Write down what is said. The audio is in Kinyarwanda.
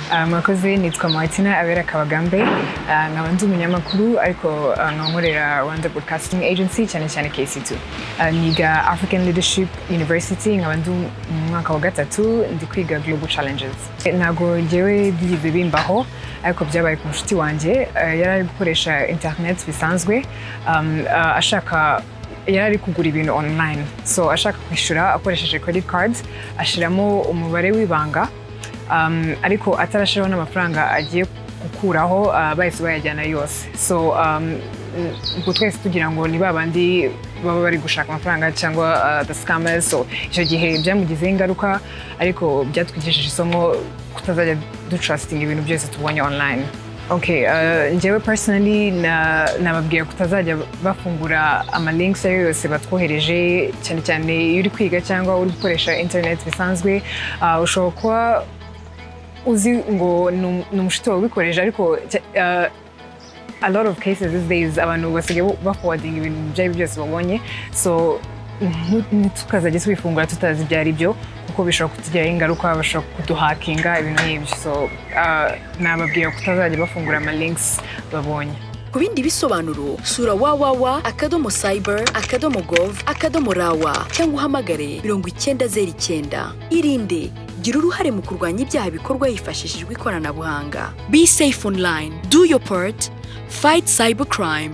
Murakoze, nitwa Martina Abera Kabagambe, nkaba ndi umunyamakuru, ariko nkaba nkorera Rwanda Broadcasting Agency, cyane cyane KC2. Niga African Leadership University, nkaba ndi mu mwaka wa gatatu, ndi kwiga Global Challenges. Ntabwo njyewe byigeze bimbaho, ariko byabaye ku mushuti wanjye. Yari ari gukoresha internet bisanzwe, ashaka, yari ari kugura ibintu online, so ashaka kwishyura akoresheje credit card, ashyiramo umubare w'ibanga, ariko atarashyiraho n'amafaranga agiye gukuraho, bahise bayajyana yose. So ubwo twese tugira ngo ni ba bandi baba bari gushaka amafaranga cyangwa the scammers. So icyo gihe byamugizeho ingaruka, ariko byatwigishije isomo kutazajya dutrustinga ibintu byose tubonye online. Okay, njyewe personally nababwira kutazajya bafungura ama links ayo yose batwohereje, cyane cyane iyo uri kwiga cyangwa uri gukoresha internet bisanzwe. Ushobora kuba uzi ngo ni umushuti wawe ubikoresha, ariko a lot of cases these days abantu basigaye baforwarding ibintu ibyo ari byo byose babonye. So ntitukazajya tubifungura tutazi ibyo ari byo, kuko bishobora kutugiraho ingaruka, bashobora kuduhackinga, ibintu nk'ibyo. So nababwira kutazajya bafungura ama links babonye. Ku bindi bisobanuro, sura www.cyber.gov.rw cyangwa uhamagare 9009. Irinde, gira uruhare mu kurwanya ibyaha bikorwa hifashishijwe ikoranabuhanga. Be safe online, do your part, fight cybercrime.